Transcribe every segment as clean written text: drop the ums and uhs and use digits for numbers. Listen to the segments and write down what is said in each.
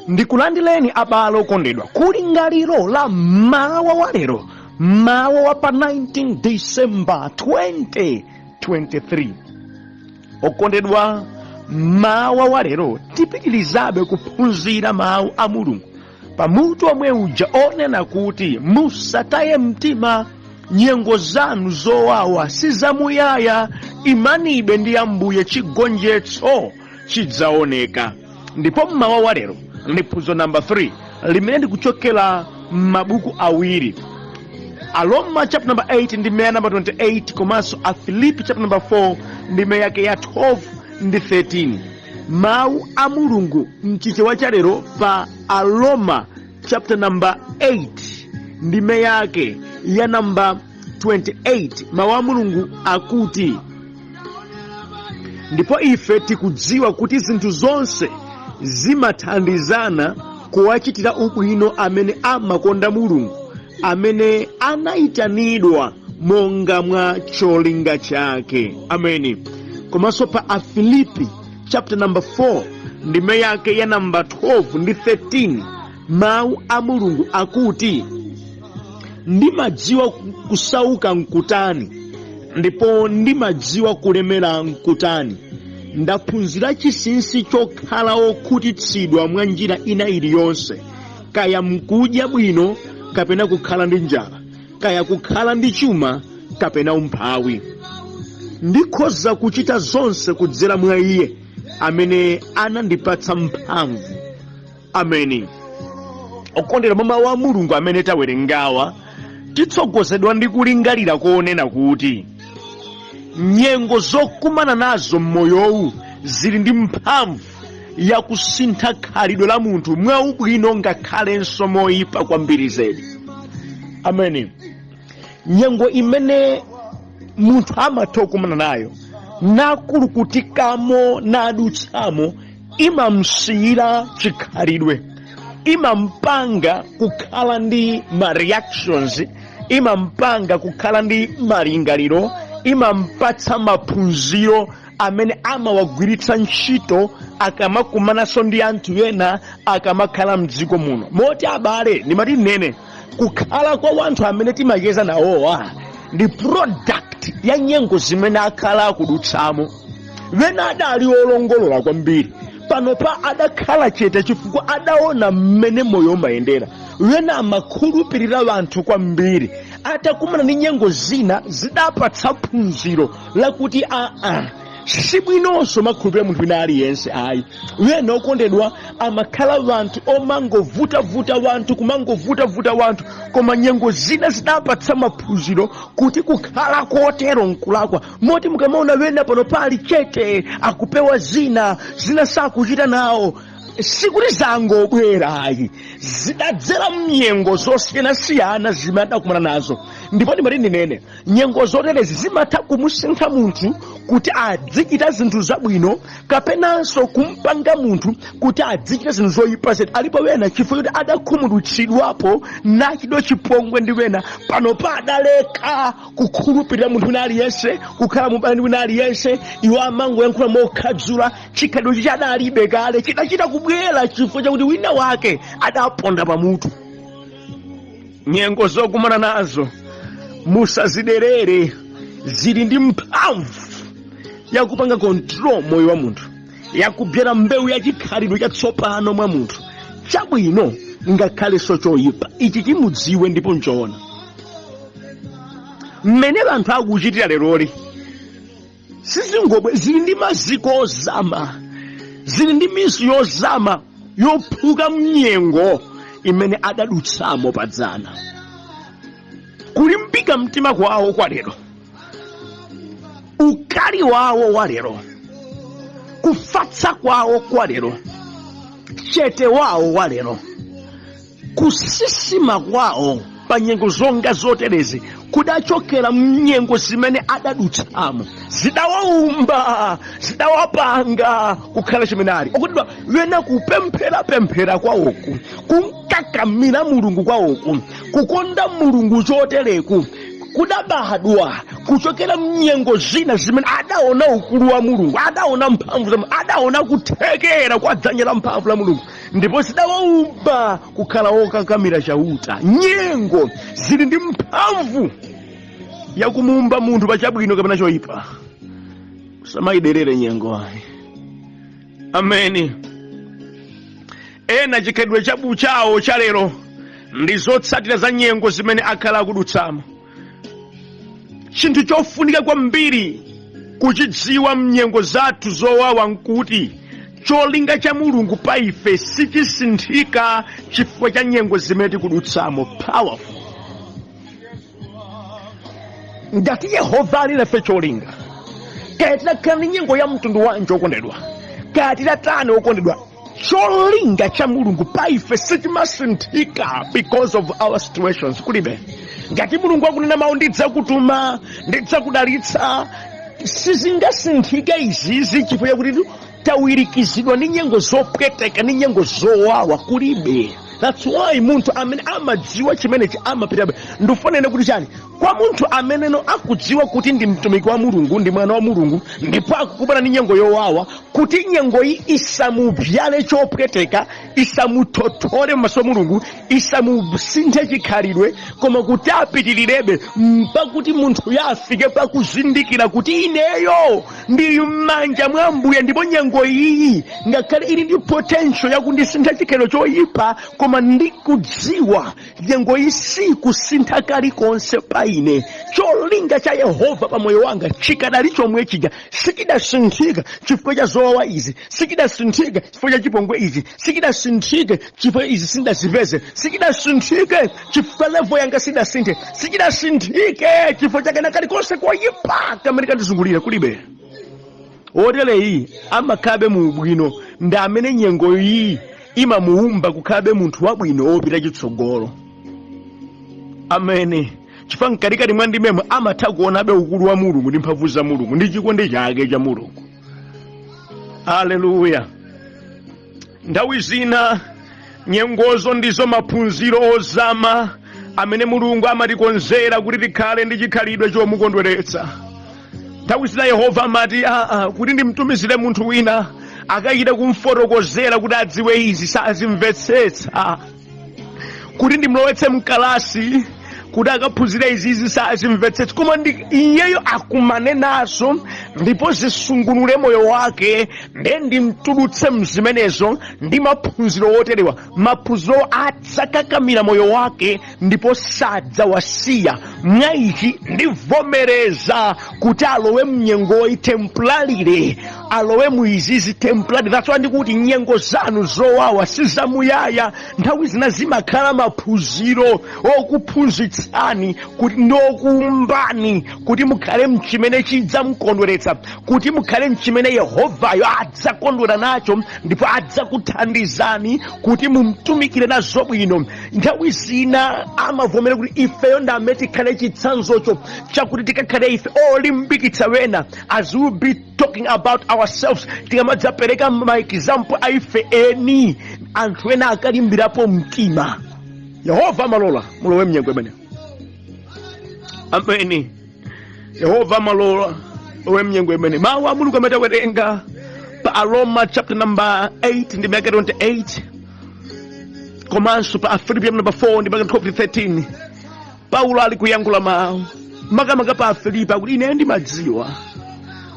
Ndikulandireni abale okondedwa kulingaliro la mmawa wa lero, mmawa wa pa 19 December 2023. Okondedwa, mmawa wa lero tipitirizabe kuphunzira mawu a Mulungu pamutu omwe uja onena kuti musataye mtima, nyengo zanu zowawa si zamuyaya, imanibe ndi Ambuye, chigonjetso chidzaoneka. Ndipo mmawa wa lero ndi phunziro namba 3 limene ndikuchokera m'mabuku awiri, Aroma chapter number 8 ndime ya namba 28 komanso Afilipi chapter number 4 ndime yake ya 12 ndi 13. Mawu a Mulungu mchichewa cha lero pa Aroma chapter number 8 ndime yake ya namba 28, mawu a Mulungu akuti, ndipo ife tikudziwa kuti zinthu zonse zimathandizana kuwachitira ubwino amene amakonda Mulungu, amene anayitanidwa monga mwa cholinga chake. Ameni. Komanso pa Afilipi chapter number 4 ndime yake ya namba 12 ndi 13, mawu a Mulungu akuti, ndimadziwa kusauka nkutani ndipo ndimadziwa kulemera nkutani. Ndaphunzira chinsinsi chokhala wokhutitsidwa mwa njira ina iliyonse, kaya mkudya bwino kapena kukhala ndi njala, kaya kukhala ndi chuma kapena umphawi. Ndikhoza kuchita zonse kudzera mwa Iye amene anandipatsa mphamvu. Ameni. Okondedwa, mwa mawu a Mulungu amene tawerengawa titsogozedwa ndi kulingalira konena kuti nyengo zokumana nazo m'moyowu zili ndi mphamvu yakusintha khalidwe la munthu mwaubwino ngakhalenso moyipa kwambiri zedi. Ameni. Nyengo imene munthu amatha kukumana nayo nakulukutikamo nadutsamo imamsiyira chikhalidwe, imampanga kukhala ndi ma reactions, imampanga kukhala ndi malingaliro, imampatsa maphunziro amene amawagwiritsa ntchito akamakumananso ndi anthu ena akamakhala mdziko muno. Moti abale, ndimati nene kukhala kwa wanthu amene timacheza nawowa ndi product ya nyengo zimene akhala akudutsamo. Wena adali olongolola kwambiri, panopa adakhala chete chifukwa adaona mmene moyo umayendera. Wena amakhulupirira wanthu kwambiri, atakumana ndi nyengo zina zidapatsa phunziro lakuti aa, sibwinonso makhulupirira munthu wina aliyense ayi. Wena okondedwa amakhala wanthu omangovutavuta wanthu, kumangovutavuta wanthu, koma nyengo zina zidapatsa maphunziro kuti kukhala kotero nkulakwa. Moti mukamaona wena pano pali chete, akupewa zina, zina sakuchita nawo, sikuti zangobwera ayi, zidadzera mnyengo zosiyanasiyana zimene adakumana nazo. Ndipo ndimati ndinene nyengo zoterezi zimatha kumusintha munthu kuti adzichita zinthu zabwino kapenanso kumpanga munthu kuti adzichita zinthu zoyipa zedi. Alipo wena chifukwa choti adakhumudwitsidwapo nachitidwa chipongwe ndi wena, panopa adaleka kukhulupirira munthu wina aliyense, kukhala mubale ndi wina aliyense. Iwo amangoyankhula mokhadzula. Chikhalidwe chichi adalibe kale, chidachita kubwera chifukwa chakuti wina wake adaponda pamutu. Nyengo zokumana nazo musaziderere, zili ndi mphamvu yakupanga control moyo wa munthu, yakubyala mbewu ya chikhalidwe chatsopano mwa munthu, chabwino ngakhalenso choyipa. Ichi chimudziwe ndipo nchoona. Mmene anthu akuchitira leroli sizingobwe, zili ndi maziko ozama, zili ndi mizu yozama yophuka mnyengo imene adadutsamo padzana. Kulimbika mtima kwawo kwa lero, ukali wawo wa lero, kufatsa kwawo kwa lero, chete wawo wa lero, kusisima kwawo pa nyengo zonga zoterezi kudachokera mnyengo zimene adadutsamo, zidawaumba, zidawapanga kukhala chimene ali. Okondedwa, wena kupempherapemphera kwawoku, kunkakamira Mulungu kwawoku, kukonda Mulungu chotereku, Kudabadwa kuchokera mnyengo zina zimene adaona ukulu wa Mulungu, adaona mphamvu za Mulungu, adaona kuthekera kwa dzanja la mphamvu la Mulungu, ndipo zidawaumba kukhala wokakamira Chauta. Nyengo zili ndi mphamvu yakumuumba munthu pachabwino kapena choyipa. Usamayiderere nyengo ayi. Ameni. Ena chikhalidwe chabu chawo cha lero ndi zotsatira za nyengo zimene akhala akudutsamo. Chinthu chofunika kwambiri kuchidziwa mnyengo zathu zowawa nkuti cholinga cha Mulungu pa ife sichisinthika chifukwa cha nyengo zimene tikudutsamo. Powerful. Ngati Yehova ali nafe cholinga, kaya titakhala ndi nyengo ya mtundu wanji okondedwa, kaya titatani okondedwa, cholinga cha Mulungu pa ife sichimasinthika because of our situations. Kulibe. Ngati Mulungu akunena mawu, "Ndidzakutuma, ndidzakudalitsa," sizingasinthike izizi chifukwa chakuti tawirikizidwa ndi nyengo zopweteka ndi nyengo zowawa. Kulibe. That's why munthu amene amadziwa chimenechi amapitabe. Ndifanene kuti chani kwa munthu ameneno akudziwa kuti ndi mtumiki wa Mulungu, ndi mwana wa Mulungu, ndipo akukumana ndi nyengo yowawa, kuti nyengoyi isamubyale chopweteka, isamuthothole m'maso a Mulungu, isamusinthe chikhalidwe, koma kuti apitirirebe mpakuti munthuyo afike pakuzindikira kuti ineyo ndili m'manja mwa Ambuye, ndipo nyengo iyi ngakhale ili ndi potential yakundisintha chikhalidwe choyipa, koma ndikudziwa nyengo iyi sikusintha kalikonse pa ine. Cholinga cha Yehova pa moyo wanga chikadali chomwe chija, sichidasinthika chifukwa cha zowawa izi, sichidasinthike chifukwa cha chipongwe ichi, sichidasinthike chifukwa izi sindazipeze, sichidasinthike chifukwa level yanga sidasinthe, sichidasinthike chifukwa chakena kalikonse koyipa kamene kandizungulira. Kulibe. Wotereyi amakhalabe mu ubwino, ndi amene nyengo iyi imamuumba kukhalabe munthu wabwino wopita chitsogolo. Amene chifukwa mkatikati mwa ndimemo amatha kuonabe ukulu wa Mulungu ndi mphamvu za Mulungu ndi chikondi chake cha Mulungu. Aleluya. Nthawi zina nyengozo ndizo maphunziro ozama amene Mulungu amatikonzera kuti tikhale ndi chikhalidwe chomukondweretsa. Nthawi zina Yehova amati, "Aa, kuti ndimtumizire munthu wina akachita kumfotokozera kuti adziwe izi, sazimvetsetsa. Kuti ndimlowetse mkalasi kuti akaphunzire izizi, sazimvetsetsa." Koma ndi iyeyo akumane nazo ndipo zisungunule moyo wake, nde ndimtulutse mzimenezo ndi maphunziro oterewa. Maphunziro adzakakamira moyo wake ndipo sadzawasiya. Mwa ichi ndivomereza kuti alowe mnyengoyi temporarily, alowe mu izizi temporarily. That's why ndikuti nyengo zanu zowawa sizamuyaya. Nthawi zina zimakhala maphunziro okuphunzitsani kuti ndiokuumbani kuti mukhale mchimene chidzamkondweretsa, kuti mukhale mchimene Yehovayo adzakondwera nacho ndipo adzakuthandizani kuti mumtumikire nazo bwino. Nthawi zina amavomera kuti ifeyo ndi amene tikhale chitsanzocho chakuti tikakhale ife olimbikitsa wena. As we be talking about ourselves, tikamadzapereka ma example a ife eni, anthu ena akalimbirapo mtima. Yehova amalola mulowe mnyengo imeneyo. Ameni. Yehova amalola lowe mnyengo imene. Mawu a Mulungu amene tawerenga pa Aroma chapter number 8 ndi miyaka 28, komanso pa Afilipi chapter number 4 ndi miyaka 12 13, Paulo ali kuyankhula mawu makamaka pa Afilipi akuti, "Ine ndimadziwa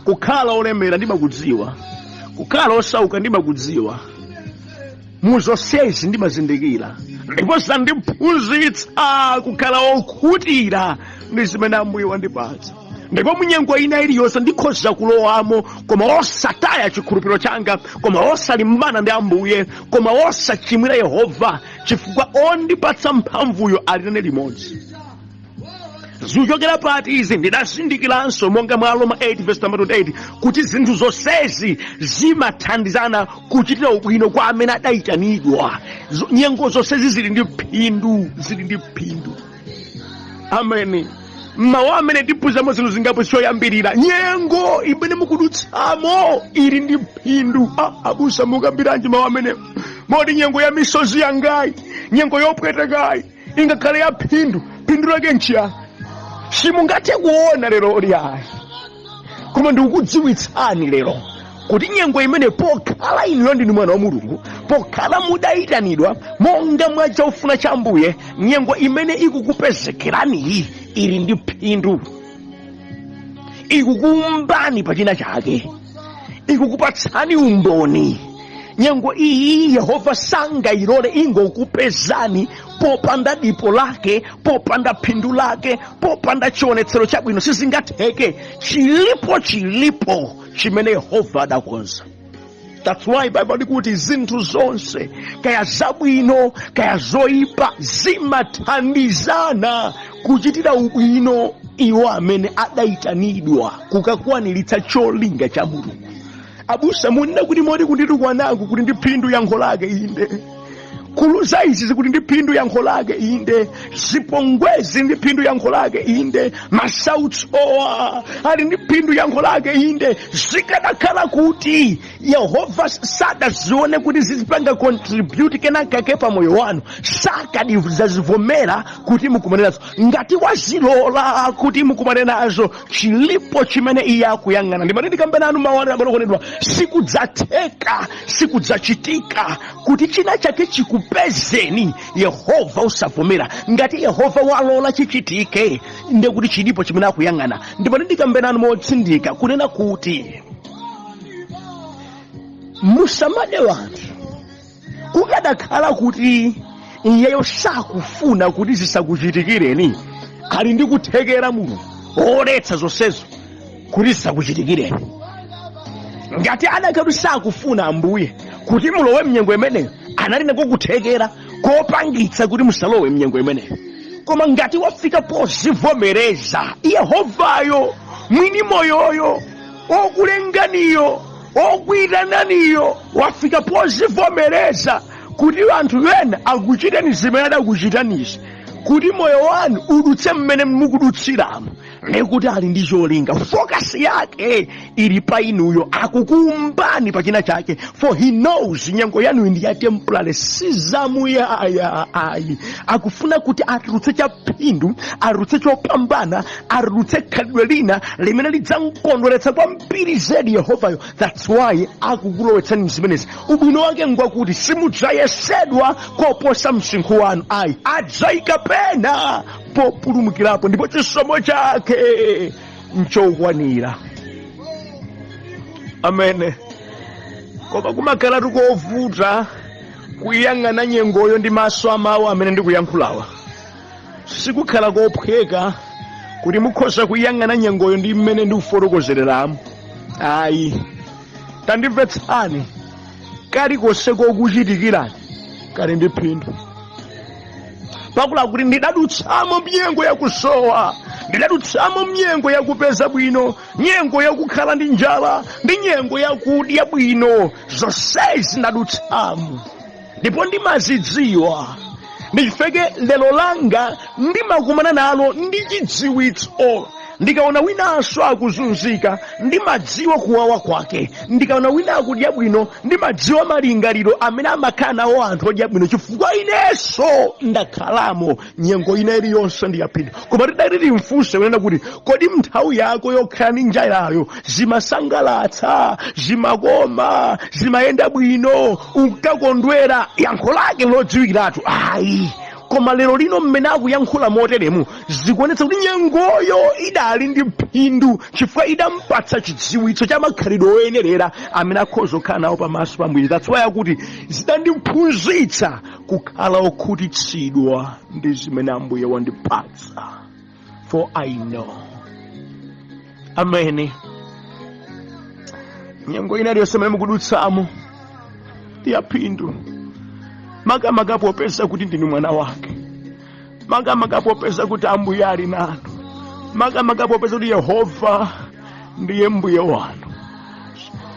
kukhala olemera, ndimakudziwa kukhala osauka, ndimakudziwa. Mu zonsezi ndimazindikira ndipo zandiphunzitsa kukhala okhutira ndi zimene Ambuye wandipatsa. Ndipo munyengo ina iliyonse ndikhoza kulowamo, koma osataya chikhulupiriro changa, koma osalimbana ndi Ambuye, koma osachimwira Yehova, chifukwa ondipatsa mphamvuyo ali nane limodzi." Zikuchokera pati izi? Ndidazindikiranso monga mwa Roma 8 verse number 28 kuti zinthu zonsezi zimathandizana kuchitira ubwino kwa amene adayitanidwa. Nyengo zonsezi zili ndi phindu, zili ndi phindu. Ameni. Mawu amene tiphunzamo zinthu zingapo. Choyambirira, nyengo imene mukudutsamo ili ndi phindu. Ah, abusa, mukambiranji mawu amene moti nyengo ya misozi yangayi, nyengo yopwetekayi, ingakhale ya phindu? Phindu lake nchiyani? Simungathe kuona lero ayi, koma ndikukudziwitsani lero kuti nyengo imene pokhala inuyo ndinu mwana wa Mulungu, pokhala mudayitanidwa monga mwa chaufuna cha Ambuye, nyengo imene ikukupezekeraniyi ili ndi phindu, ikukuumbani pa china chake, ikukupatsani umboni. Nyengo iyi Yehova sangayilole ingokupezani popanda dipo lake, popanda phindu lake, popanda chionetsero chabwino. Sizingatheke. Chilipo, chilipo chimene Yehova adakonza. That's why Bible likuti zinthu zonse, kaya zabwino kaya zoyipa, zimathandizana kuchitira ubwino iwo amene adayitanidwa kukakwaniritsa cholinga cha Mulungu. Abusa, munena kuti moti kunditukwanangu kuti ndi phindu? Yankho lake inde. Kuluza izi zikuti ndi phindu? Yankho lake inde. Zipongwezi ndi phindu? Yankho lake inde. Masautsowa ali ndi phindu? Yankho lake inde. Zikadakhala kuti Yehova sadazione kuti zizipanga contribute kenakake pa moyo wanu, sakadazivomera kuti mukumane nazo. Ngati wazilola kuti mukumane nazo, chilipo chimene iye akuyang'ana. Ndimati ndikambe nanu mawu abale okondedwa, sikudzatheka, sikudzachitika kuti china chake chikupezeni Yehova usavomera. Ngati Yehova walola chichitike, ndiye kuti chilipo chimene akuyang'ana. Ndimati ndikambe nanu motsindika kunena kuti musamade wanthu. Kukadakhala kuti iyeyo sakufuna kuti zisakuchitikireni, ali ndi kuthekera Mulungu oletsa zonsezo kuti zisakuchitikireni. Ngati adakhala kuti sakufuna Ambuye kuti mulowe mnyengo imeneyo, anali nako kuthekera kopangitsa kuti musalowe mnyengo imeneyo. Koma ngati wafika pozivomereza Yehovayo mwini moyoyo, okulenganiyo, okuyitananiyo, wafika pozivomereza kuti anthu ena akuchiteni zimene adakuchitanizi, kuti moyo wanu udutse mmene mukudutsiramo, nekuti ali ndi cholinga. Focus yake ili pa inuyo, akukuumbani pa china chake, for he knows nyengo yanu ndi ya temporary, sizamuyaya ayi. Akufuna kuti atulutse chaphindu, atulutse chopambana, atulutse khalidwe lina limene lidzamkondweretsa kwambiri zedi Yehovayo. That's why akukulowetsani zimenezi. Ubwino wake ngwakuti simudzayesedwa koposa msinkhu wanu ayi, adzayika pena populumukirapo, ndipo chisomo chake nchokwanira. Amene koma kumakhala tikovuta kuyang'ana nyengoyo ndi maso amawu amene ndikuyankhulawa. Sikukhala kophweka kuti mukhoza kuyang'ana nyengoyo ndi mmene ndikufotokozereramu ayi. Tandimvetsani, kalikonse kokuchitikirani kali ndi phindu. Pakula kuti ndidadutsamo mnyengo yakusowa, ndidadutsamo mnyengo yakupeza bwino, nyengo yakukhala ndi njala ndi nyengo yakudya bwino, zonsezi ndadutsamo ndipo ndimazidziwa. Ndichifeke lero langa ndimakumana nalo ndi chidziwitso. Ndikaona winanso akuzunzika, ndimadziwa kuwawa kwake. Ndikaona wina akudya bwino, ndimadziwa malingaliro amene amakhala nawo anthu odya bwino, chifukwa inenso ndakhalamo. Nyengo ina iliyonse ndiyaphindu. Koma tidati timfunse kunena kuti, kodi nthawi yako yokhala ndi njalayo zimasangalatsa, zimakoma, zimayenda bwino, unkakondwera? Yankho lake lodziwikiratu, ayi. Koma lero lino mmene akuyankhula moteremu, zikuonetsa kuti nyengoyo idali ndi phindu, chifukwa idampatsa chidziwitso cha makhalidwe oyenerera amene akhoza kukhala nawo pamaso pa Mwini. That's why akuti zidandiphunzitsa kukhala okhutitsidwa ndi zimene Ambuye wandipatsa, for I know. Amene nyengo ina iliyonse imene mukudutsamo ndi yaphindu, makamaka popeza kuti ndinu mwana wake, makamaka popeza kuti Ambuye ali nanu, makamaka popeza kuti Yehova ndiye mbuye wanu,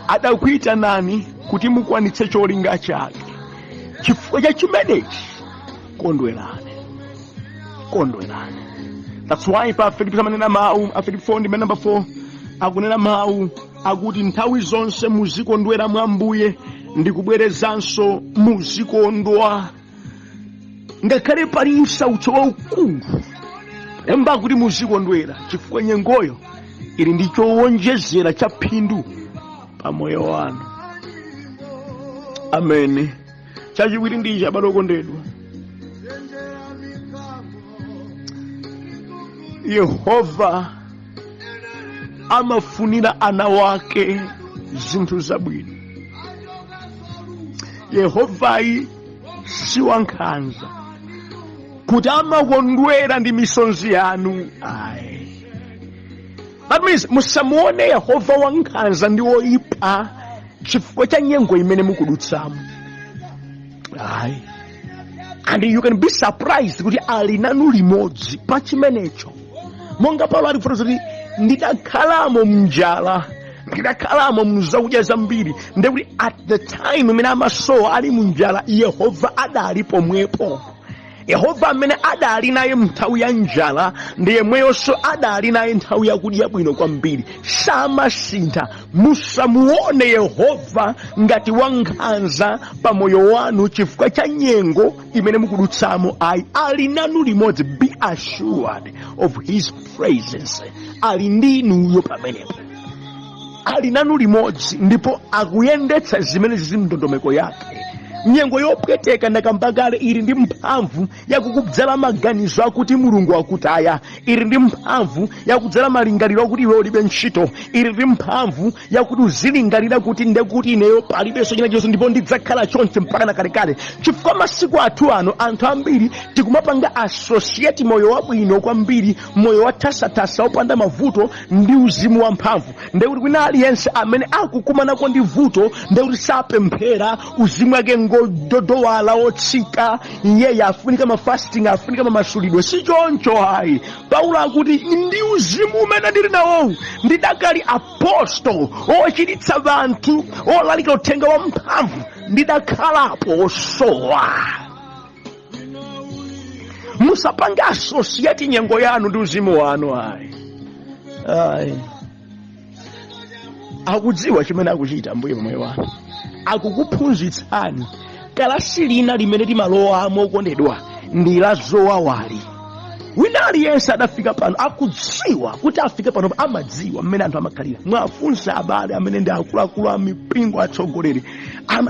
adakuyitanani kuti mukwanitse cholinga chake. Chifukwa cha chimenechi, kondwerani, kondwerani. That's why pa Filipi amanena mawu, Afilipi 4 ndi number 4, akunena mawu akuti, "Nthawi zonse muzikondwera mwa Ambuye. Ndikubwerezanso, muzikondwa." Ngakhale pali msautso waukulu, Lemba kuti muzikondwera chifukwa nyengoyo ili ndi chowonjezera cha phindu pa moyo wanu. Ameni. Chachiwiri ndi ichi, abale okondedwa, Yehova amafunira ana wake zinthu zabwino. Yehovayi si wankhanza kuti amakondwera ndi misonzi yanu, ayi. That means musamuone Yehova wankhanza ndi woipa chifukwa cha nyengo imene mukudutsamo, ayi. And you can be surprised kuti ali nanu limodzi pa chimenecho. Monga Paulo akufotokoza kuti ndidakhalamo mnjala, ndidakhalamo mzakudya zambiri, ndekuti at the time imene amasowa ali munjala, Yehova adali pomwepo. Yehova amene adali naye mnthawi ya njala ndi yemweyonso adali naye nthawi yakudya bwino kwambiri. Samasintha. Musamuone Yehova ngati wankhanza pa moyo wanu chifukwa cha nyengo imene mukudutsamo, ayi. Ali nanu limodzi. Be assured of his presence. Ali ndi inuyo pamenepo, ali nanu limodzi ndipo akuyendetsa zimene zili mndondomeko yake. Nyengo yopweteka, ndakamba kale, ili ndi mphamvu yakukudzala maganizo akuti Mulungu akutaya, ili ndi mphamvu yakudzala malingaliro akuti iwe ulibe ntchito, ili ndi mphamvu yakuti uzilingalira kuti ndekuti ineyo palibenso china chonse ndipo ndidzakhala chonchi mpaka na kalekale. Chifukwa masiku athu ano anthu ambiri tikumapanga associate moyo wabwino kwambiri, moyo wathasatasa wopanda mavuto, ndi uzimu wamphamvu. Ndekuti kwina aliyense amene akukumanako ndi vuto ndekuti sapemphera, uzimu wake ngododowala, wotsika, iyeyo afunika mafasting, afunika mamasulidwe. Si choncho ayi. Paulo akuti ndi uzimu umene ndili nawowu ndidakali apostol ochiritsa banthu, olalikira uthenga wamphamvu, ndidakhalapo osowa. Musapange associate nyengo yanu ndi uzimu wanu, ayi, ayi. Akudziwa chimene akuchita Ambuye pamoyo wanu, akukuphunzitsani. Kalasi lina limene timalowamo, okondedwa, ndi la zowawali. Wina aliyense adafika pano akudziwa kuti afike pano, amadziwa mmene anthu amakhalira. Mwafunsa abale amene ndi akuluakulu a mipingo, atsogoleri,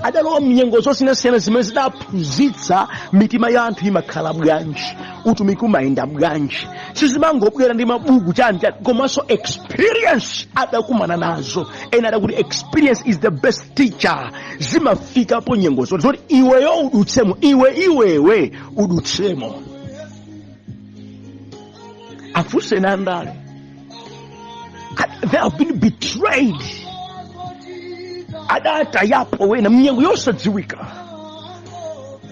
adalowa mnyengo zosiyanasiyana zimene zidaphunzitsa mitima ya anthu imakhala bwanji, utumiki umayenda bwanji. Sizimangobwera ndi mabuku chani chani, komanso experience adakumana nazo. Ena adakuti experience is the best teacher. Zimafikapo nyengo zoti iweyo udutsemo, iwe iwewe udutsemo. Afunseni andale, they have been betrayed, adatayapo wena mnyengo yosadziwika.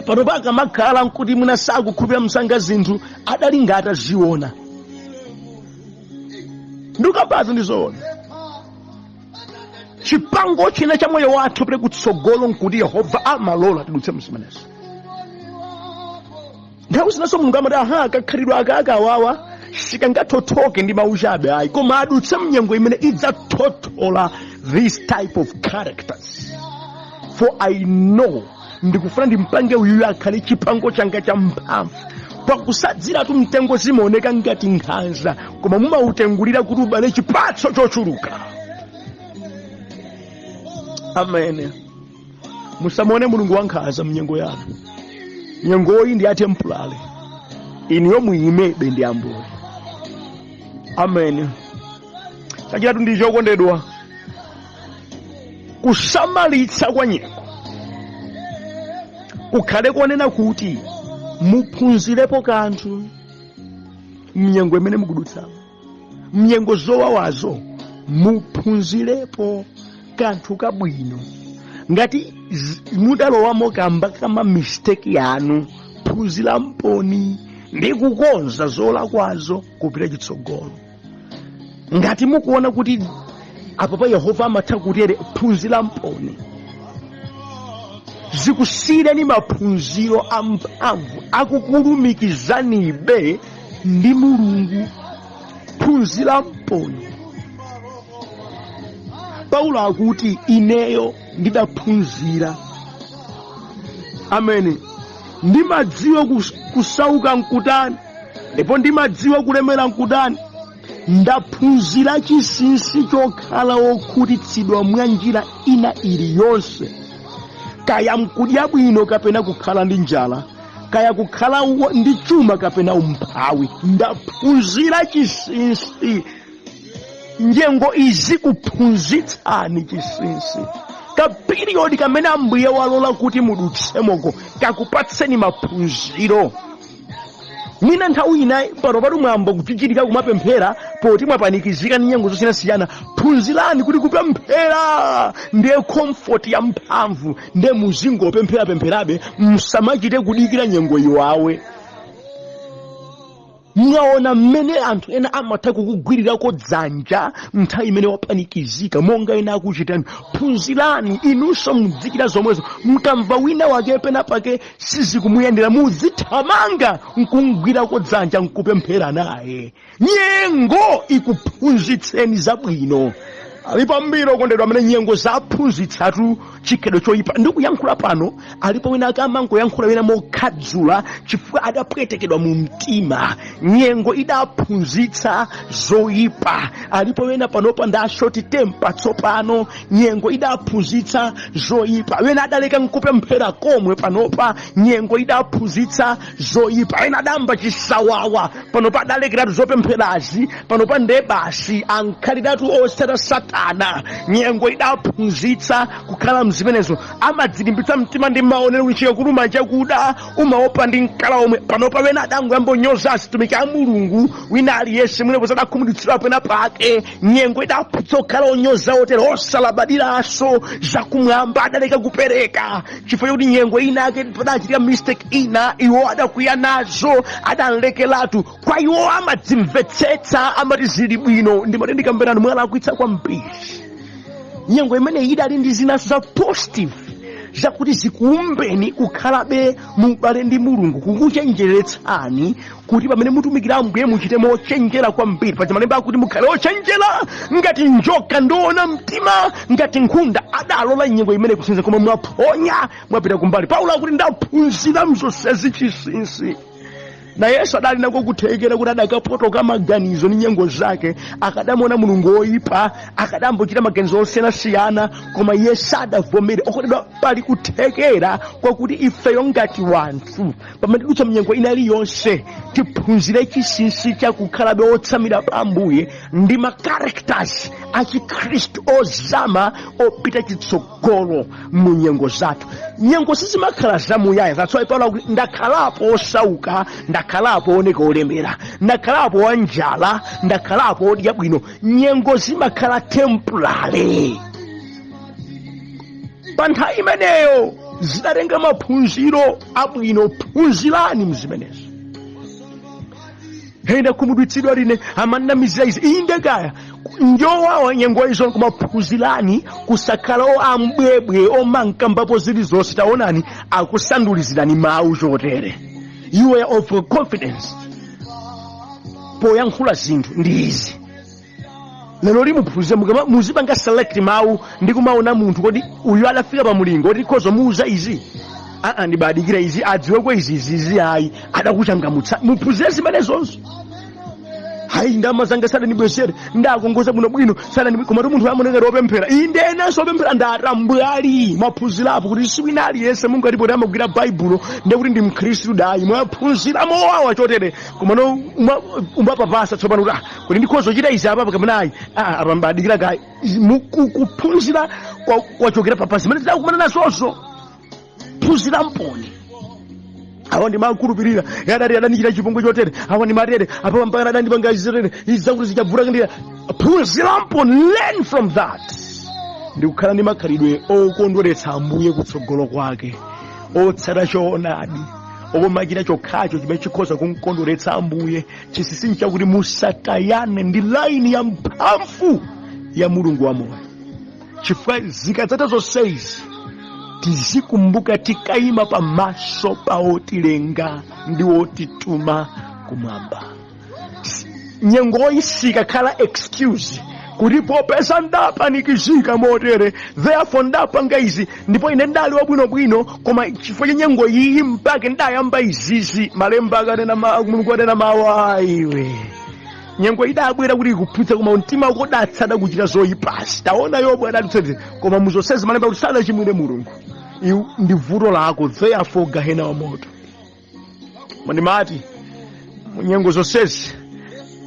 Pano pakamakhala nkuti mwina sakukhulupirira msanga zinthu, adali ngati aziona. Ndikukambazo ndizoona. Chipango china cha moyo wathu pele kutsogolo nkuti Yehova amalola tidutse mzimenezo. Nthawi zinanso Mulungu amati aha, kakhalidwe aka akawawa sikangathothoke ndi mawu chabe ayi, koma adutse mnyengo imene idzathothola this type of characters. For I know ndikufuna ndimpange uyuyu akhale chipango changa cha mphamvu. Pakusadziratu mtengo zimaoneka ngati nkhanza, koma mumautengulira kuti ubale chipatso chochuluka. Amen. Musamuone Mulungu wankhanza mnyengo yanu. Nyengoyi ndi ya temporary, inuyo muyimebe ndi Ambuye. Amen. Chachitatu ndi chokondedwa, kusamalitsa kwa nyengo kukhale konena kuti muphunzirepo kanthu mnyengo imene mukudutsamo, mnyengo zowawazo muphunzirepo kanthu kabwino. Ngati mudalowamo kamba kama mistake yanu, phunziramponi ndi kukonza zolakwazo kupita chitsogolo. Ngati mukuona kuti apapa Yehova amatha kutere, phunziramponi, zikusiyireni maphunziro amphamvu akukulumikizanibe ndi Mulungu. Phunziramponi. Paulo akuti ineyo ndidaphunzira, amene ndimadziwa kusauka nkutani, Ndipo ndimadziwa kulemera nkutani. Ndaphunzira chinsinsi chokhala wokhutitsidwa mwa njira ina iliyonse, kaya mkudya bwino kapena kukhala ndi njala, kaya kukhala ndi chuma kapena umphawi. Ndaphunzira chinsinsi. Nyengo izikuphunzitsani chinsinsi. Ka period kamene Ambuye walola kuti mudutsemoko kakupatseni maphunziro. Mwina nthawi ina pano patu mwambo kuchichitika kumapemphera poti mwapanikizika ndi nyengo zosiyanasiyana. Phunzirani kuti kupemphera ndiye comfort ya mphamvu, ndiye muzingopempherapempherabe, msamachite kudikira nyengo iwawe. Mwaona mmene anthu ena amatha kukugwirirako dzanja nthawi imene wapanikizika, monga ena akuchitani. Phunzirani inunso mudzichita zomwezo. Mkamva wina wake pena pake sizikumuyendera, muzithamanga nkumgwirako dzanja nkupemphera naye. Nyengo ikuphunzitseni zabwino. Alipo ambiri, okondedwa, amene nyengo zaphunzitsatu chikhalidwe choyipa. Ndikuyankhula pano, alipo wina akamangoyankhula wina mokhadzula chifukwa adapwetekedwa mu mtima. Nyengo idaphunzitsa zoyipa. Alipo wena panopa ndi a short temper tsopano. Nyengo idaphunzitsa zoyipa. Wena adaleka nkupemphera komwe panopa. Nyengo idaphunzitsa zoyipa. Wena adamba chisawawa, panopa adalekeratu zopempherazi, panopa nde basi ankhaliratu osata Satana. Nyengo idaphunzitsa kukhala mzimenezo. Amadzilimbitsa mtima ndi maonero kuti chikakuluma chakuda umaopa ndi mkala omwe. Panopa wena adangoyamba onyoza azitumiki a Mulungu, wina aliyense mwina poza adakhumudwitsidwa pena pake. Nyengo idaphunzitsa kukhala onyoza otero, osalabadiranso zakumwamba, adaleka kupereka chifukwa chakuti nyengo ina ake padachitika mistake ina, iwo adakwiya nazo, adalekeratu. Kwa iwo amadzimvetsetsa, amati zili bwino. Ndimati ndikamberani, mwalakwitsa kwambiri. Nyengo imeneyi idali ndi zinanso za positive zakuti zikuumbeni kukhalabe mubale ndi Mulungu, kukuchenjeretsani kuti pamene mutumikira Ambuye muchite mochenjera kwambiri. Paja malemba akuti mukhale ochenjera ngati njoka, ndoona mtima ngati nkhunda. Adalola nyengo imene kusenza, koma mwaphonya, mwapita kumbali. Paulo akuti ndaphunzira mzonsezi chinsinsi. Na Yesu adali nako kuthekera kuti adakapotoka maganizo ndi nyengo zake, akadamuona Mulungu woyipa, akadambochita maganizo osiyanasiyana, koma iye sadavomere. Okondedwa, pali kuthekera kwakuti ifeyo ngati wanthu, pamene tidutsa mnyengo ina iliyonse, tiphunzire chinsinsi chakukhalabe otsamira pa Ambuye ndi ma characters achikhristu ozama opita chitsogolo mu nyengo zathu. Nyengo sizimakhala zamuyaya. That's why Paulo akuti ndakhalapo osauka, ndakhalapo oneka olemera, ndakhalapo wanjala, ndakhalapo odya bwino. Nyengo zimakhala temporary. Pa nthawi imeneyo zidatenga maphunziro abwino. Phunzirani mzimenezo. Hey, ndakhumudwitsidwa line, amanamizira izi. Inde kaya njowawa nyengo izo, koma phunzirani kusakhala o ambwebwe omankambapo zilizonse. Taonani, akusandulizirani mawu chotere. You are of confidence poyankhula zinthu ndi izi. Lero limuphunzire, muzipanga select mawu ndi kumaona munthu, kodi uyu adafika pa mulingo kuti tikhoza muwuza izi? Aa, ndibadikira izi, adziweko izi, izi, izi. Ayi, adakuchangamutsa. Muphunzire zimenezonso. Hayi, ndalama zanga sadanibwezere, ndakongoza bwinobwino sadani. Komatu munthu amonekera opemphera. Inde, enanso opemphera ndatambwali. Mwaphunzirapo kuti si wina aliyense mungati poti amagwira Baibulo ndiye kuti ndi mkhristu dayi. Mwaphunzira mowawa chotere, komano umapapasa tsopano kuti, ah, kuti ndikhoza kuchita izi apapa kapena ayi? Ah, apa mbadikira kayi. Kuphunzira kwachokera papa zimene tidakumana nazonso. Phunzira mponi. Awa ndimakhulupirira, adati adanichita chipongwe chotere, awa ndimatere, apa mpaka adandipanga izi zotere, izi zakuti zichavula ndira. Phunzira mponi, learn from that, ndikukhala ndi makhalidwe okondweretsa Ambuye kutsogolo kwake, otsata choonadi, omachita chokhacho chimene chikhoza kumkondweretsa Ambuye. Chinsinsi nchakuti musatayane ndi laini ya mphamvu ya Mulungu wamoyo, chifukwa zikadzatha zonsezi tizikumbuka tikayima pamaso pa otilenga ndi otituma kumwamba. Nyengoyi sikakhala excuse. Kuti popeza ndapanikizika motere, therefore ndapanga izi, ndipo ine ndali wabwinobwino, koma chifukwa cha nyengo iyi mpake ndayamba izizi. Malemba akanena, Mulungu akanena mawu, ayiwe nyengo idabwera kuti ikuphutse, koma mtima wako udatsata kuchita zoyipasi. Taona Yobu adati, koma muzonsezi malemba kuti sadachimwire Mulungu. Iwu ndi vuto lako, therefore gahena wa moto. Ndimati munyengo zonsezi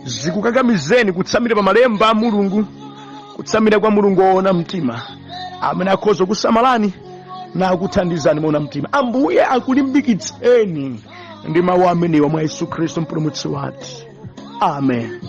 zikukakamizeni kutsamira pa malemba a Mulungu, kutsamira kwa Mulungu woona mtima amene akhoza kusamalani nakuthandizani moona mtima. Ambuye akulimbikitseni ndi mawu amenewa mwa Yesu Khristu mpulumutsi wathu. Amen.